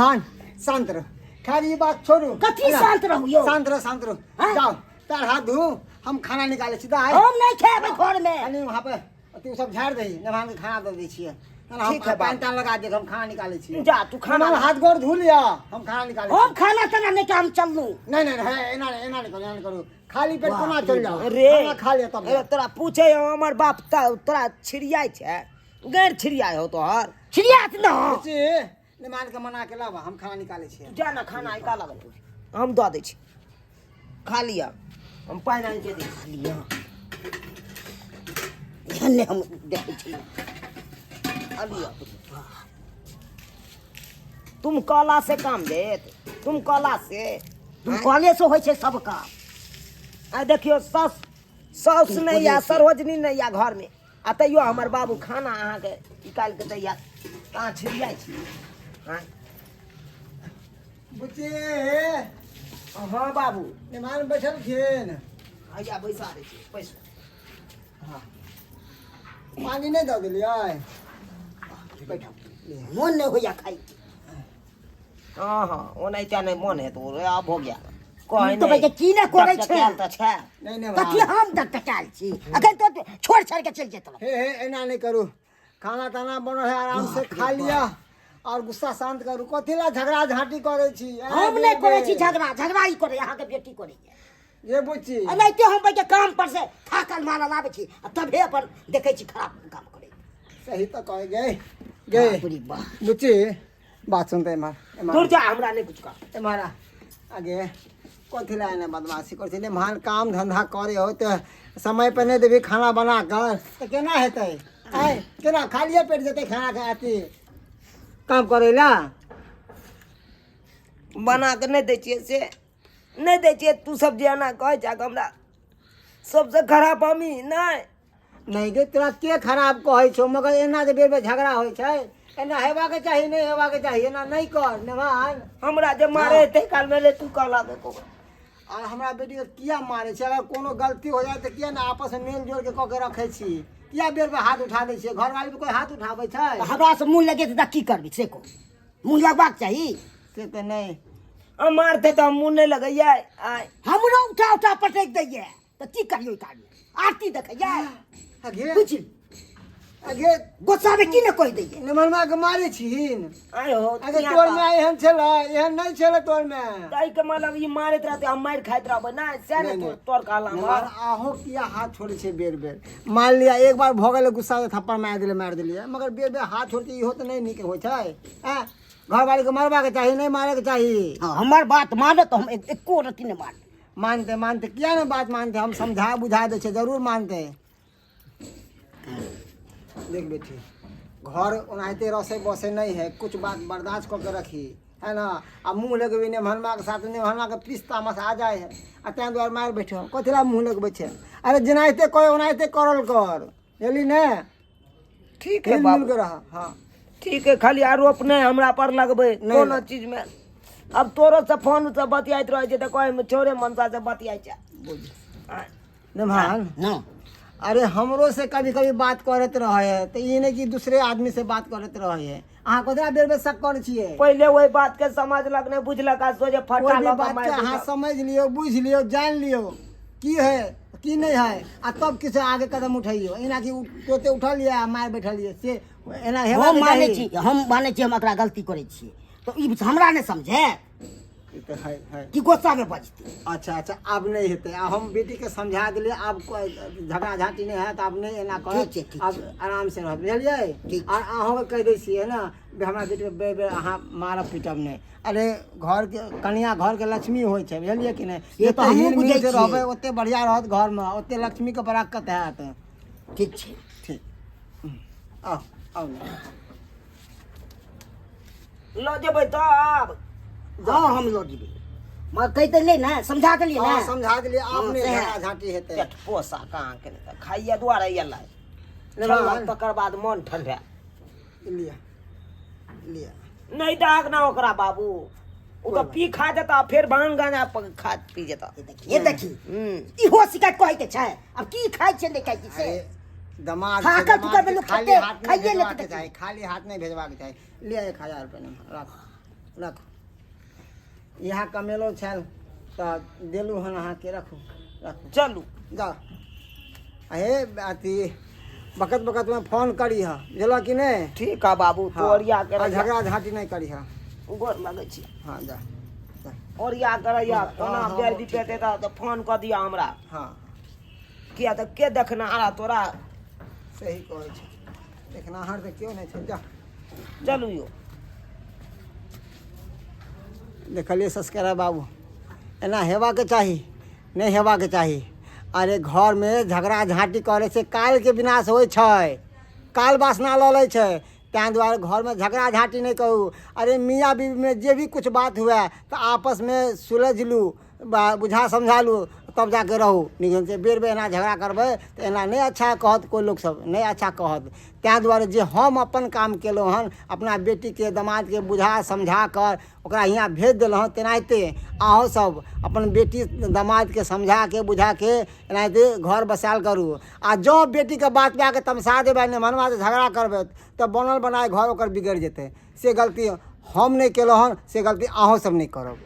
शांत शांत रहो, खैर ई बात छोड़ू। कथी शांत रहू यौ? शांत रहो, शांत रहो। हाँ? जाओ, पैर हाथ धो, हम खाना निकाले छी दाइ। हम नहि खेबै घर में। कनी वहाँ पे अथी सब झाड़ि दही, नभान के खाना दऽ दै छियै। हम ठीक है पानि बाबू। तानि लगा दे, हम खाना निकाले छियै। जा तू खाना खाना हाथ गोर धो लिअ, हम खाना निकाले। हम खाना ताना नहि काम चललू। नहीं नहीं नहीं, एना नहीं, एना नहीं करू, एना नहीं करू। खाली पेट कोना चल जाओ? रे खाना खा लिअ तब। अरे तोरा पूछे हौ हमर बाप तोरा छिड़ियाइ छै? गैर छिड़ियाइ हो तोहर? छिड़ियात न। बुच्ची, निमान के मना के लाबा, हम खाना निकाले छियै। जा ना, खाना निकाल लगल, हम दऽ दै छी, खा लिअ, हम पानि आनि के दै छी। लिअ, एहन नहि हम देखै छी। आ लिअ। तुम कला से काम देत, तुम कला से। तुम कले से होइ छै सब काम। आ देखियौ, सास साउस नहि या सरोजनी नहि या घरमे, आ तैयो हमर बाबू खाना अहाँके निकालि कऽ दैया। अहाँ छिड़ियाइ छी? आँय? बुच्ची। हँ बाबू। निमान बैठलखिन? हैया बैसा दै छी, बैसू। हाँ, पानि नहि दऽ देलियै? बैठो, मोन नहि होइया खाइके। हँ हँ, ओनाहिते नहि मोन हेतौ रे, आब हो गया कहै। तो भाई की ने करै छै? डकडकायल तऽ छै। नहि नहि। कथी हम डकडकायल छी? अखन तो छोड़ छाड़ के चलि जेतौ। हे हे, एना नहि करू। खाना ताना बनल है, आराम से खा लिअ और गुस्सा शांत करू। कथी ला झगड़ा झांटी करै छी? हम नहि करै छी झगड़ा, झगड़ा ई करै, अहाँके बेटी करैया। ये बुच्ची, एनाहिते हम बैठे काम पर से थाकल मारल आबै छी आ तभे अपन देखै छी खराब काम करै। सही तऽ कहे गए गए। बाप रे बाप। बुच्ची, बात सुनते, एम्हर एम्हर। दूर जा, हमरा नहि कुछ कह। एम्हर आ। आगे कथी ला एना बदमाशी करै छै? महान काम धंधा करे हो तऽ समय पर नहि देबही खाना बना कऽ तऽ केना हेतै? आँय, केना खालिए पेट जेतै खाना खा अथी काम करै ला? बना कऽ नहि दै छियै से नहि दै छियै। तू सब जे एना कहै छह हमरा सबसँ खराब हमही नहि? नहि गे, तोरा के खराब कहै छौ? मगर एना जे बेर बेर झगड़ा होइ छै, एना हेबाके चाही नहि, हेबाके चाही। एना नहि कर नेवान। हमरा जे मारे ताहि कालमे ले तू कहलक एको बेर। आ हमरा बेटीके किया मारै छै? अगर कोनो गलती हो जाए तऽ किया ने आपसमे मेल जोल के कऽ के रखै छी? किया बेर बेर हाथ उठा दै छियै? घरवाली पे कोइ हाथ उठाबै छै? तऽ हमरा से मुँह लगे तऽ की करबै से कहू? मुँह लगबाक चाही? से तऽ नहि। हम मारते तऽ हम मुँह नहि लगैयै आय? हमरो उठा उठा पटकि दैये तऽ की करियौ? काज आरती देखैया। अगे बुझि अगे, गुस्सामे की ने कहि दैये। निमनमा के मारै छिहीन? आय हो। अगे, तोर माय एहन छलै? एहन नहि छलै तोर माय। ताहिके मतलब ई मारैत रहतै, हम मारि खाइत रहबै नहि सएह ने? नहि, नहि। तोर कहला। निमन, अहूँ किया हाथ छोड़ै छियै बेर बेर? मान लिअ एक बार भऽ गेलै, गुस्सा से थप्पड़ मारि देलियै, मारि देलियै, मगर बेर बेर हाथ छोड़तै, इहो तऽ नहि नीक होइ छै। आँय, घरवालीके मारबाके चाही नहि, मारैके चाही। हँ, हमर बात मानत तऽ हम एको रत्ती नहि मानब। मानते, मानते, किया नहि बात मानते? हम समझा बुझा दै छियै, जरूर मानते। देख बेटी, घर ओनाहिते रसे बसे नहीं है। कुछ बात बर्दाश्त कऽ के रखी है ना। आ मुँह लगबी नेभनमा के साथ, नेभनमा के पीस तामस आ जाए है, आ ताहि दुआरे मारि बैठो। कथी ला मुँह लगबै छै? अरे, जेनाहिते कहे ओनाहिते करल कर, बुझली ने? ठीक है हिल मिल बाबू। के रह, हाँ। ठीक है, खाली आरोप नहि हमरा पर लगबै नहि, कोनो नहि। चीजमे। अब तोरो से फोन से बतियाइत रहै छै तऽ कहै छोड़े मनसा से बतियाइ छै। आँय। नेभान। न। अरे, हमरो से कभी कभी बात करैत रहे है, तऽ ई नहि कि दूसरे आदमी से बात करैत रहे है। अहाँ ककरा बेर बेर शक करै छियै? पहिले ओहि बात के समझलक नहि, बुझलक आ सोझे कोई फटा भी लऽ कऽ बात के मारि अहाँ देलक। समझ लियौ, बुझि लियौ, जानि लियौ की है की नहि है, आ तब किछु आगे कदम उठैयौ। एना कि तोते उठलियै आ मारि बैठलियै, से एना हम हेबाक मानै चाही? छी, हम मानै छी, हम एकरा गलती करै छियै तऽ ई हमरा नहि समझे। ई तऽ है है। कि गुस्सामे बजतै। अच्छा अच्छा, आब नहि हेतै। आ हम बेटीके समझा देलियै, आब कोइ झगड़ा झाँटी नहि हैत, आब नहि एना करत। ठीक छै, ठीक। आब आराम से रहत, बुझलियै? ठीक। आ अहूँके कहि दै छियै ने, जे हमरा बेटीके बेर बेर अहाँ मारब पीटब नहि। अरे, घरके कनिया घरके लक्ष्मी होइ छै, बुझलियै कि नहि? से तऽ जते हमहूँ हिल बुझै मिल से छियै। रहबै, ओते बढ़िआँ रहत घरमे, ओते लक्ष्मीके बरक्कत हैत। ठीक छै। ठीक, आउ आउ ने। लऽ जेबै तब? हँ, हम लऽ जेबै, मगर कहि देलियै ने, समझा देलियै ने? हँ, समझा देलियै, आब हँ, नहि सएह। झगड़ा झाँटी हेतै। पेट पोसा कहाँ केने तऽ खाइए दुआरे एलै। लेबै। खेलक तकर बाद मन ठंडा। लिअ लिअ। नहि दाग ना ओकरा बाबू, ओ तऽ पी खा जेता, फेर भांग गांजा खा पी जेता। ये देखी, ये देखी। हम्म। इहो शिकायत कहै के छै। आब की खाइ छै नहि खाइ छै से। अरे, दमाद थाकल छै, दमाद थुकल के लोक खाली कते हाथ नहि खाइए लेतै भेजबाके तऽ चाही, खाली हाथ नहि भेजबाके चाही। लिअ, 1000 रुपैआ राख। रखू। इएह कमेलहुँ छल तऽ देलहुँ हन अहाँके। रखू, रखू। चलू। जाउ। हे अथी बकत बकतमे फोन करीह, बुझलह कि नहि? ठीक है बाबू, तू ओरिया के आ झगड़ा झाँटी नहि करीह। गोर लगै छी। हँ, जा जा। ओरिया के रहिया। कोना बेर बिपेते तऽ फोन कऽ दिअ हमरा। हँ। किया तऽ के देखना तोरा? सही कहै छै, देखनाहर तऽ केओ नहि छै। जा। चलू यौ। देखलियै सस्करा बाबू, एना हेबाके चाही नहि? हेबाके चाही। अरे घरमे झगड़ा झाँटी करै छै, कालके विनाश होइ छै, काल वासना लऽ लै छै। ताहि दुआरे घरमे झगड़ा झाँटी नहि करू। अरे मियाँ बीबीमे जे भी किछु बात हुए तऽ आपसमे सुलझि लू, बुझा समझा लू, तब जाके रहू नीक से। बेर बेर एना झगड़ा करबै तऽ एना नहि अच्छा कहत कोइ, लोकसभ नहि अच्छा कहत। ताहि दुआरे जे हम अपन काम केलहुँ हन, अपना बेटीके दमादके बुझा समझा कऽ ओकरा हियाँ भेज देलहुँ हँ, तेनाहिते अहूँसभ अपन बेटी दमादके समझाके बुझाके एनाहिते घर बसायल करू। आ जँ बेटीके बात पे आके तमसा देबै, मनमासँ झगड़ा करबै, तऽ बनल बनायल घर ओकर बिगड़ि जेतै। से गलती हम नहि केलहुँ हन, से गलती अहूँसभ नहि करब।